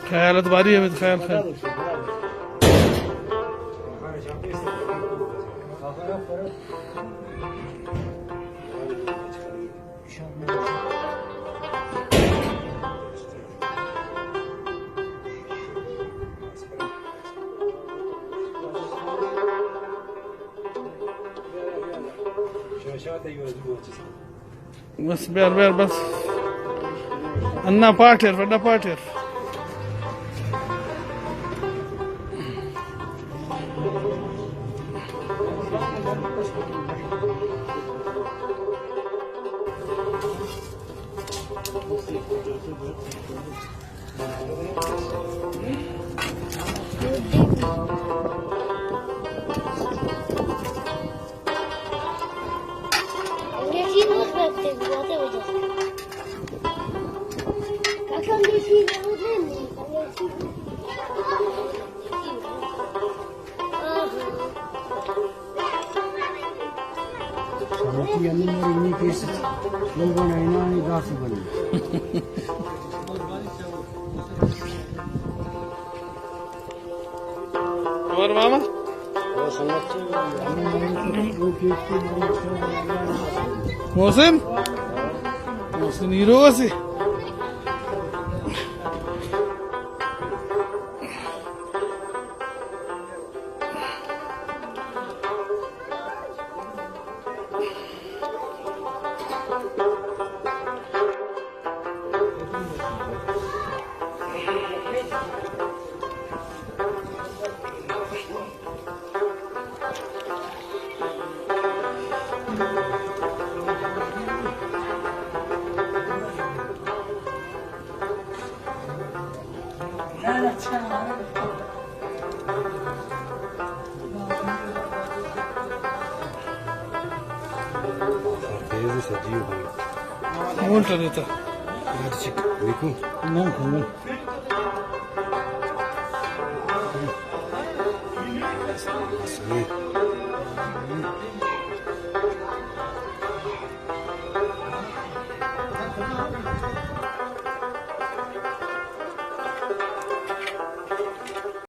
خیال ات باری، حمید، خیال، خیال. بس، بیر، بیر، بس. انا پاٹر، انا پاٹر. انگریزی بہت بہتر، بہت وجہ. کاکا، انگریزی بہت نہیں، انگریزی. شرطی انو مر انی کیس لوگوں نے اینا نے داس بنی. اور ماما؟ محسن؟ محسن ہیرو سے. تیز سجی ہو گئی. مول ٹریتا. دیکھو. نہ، نہ.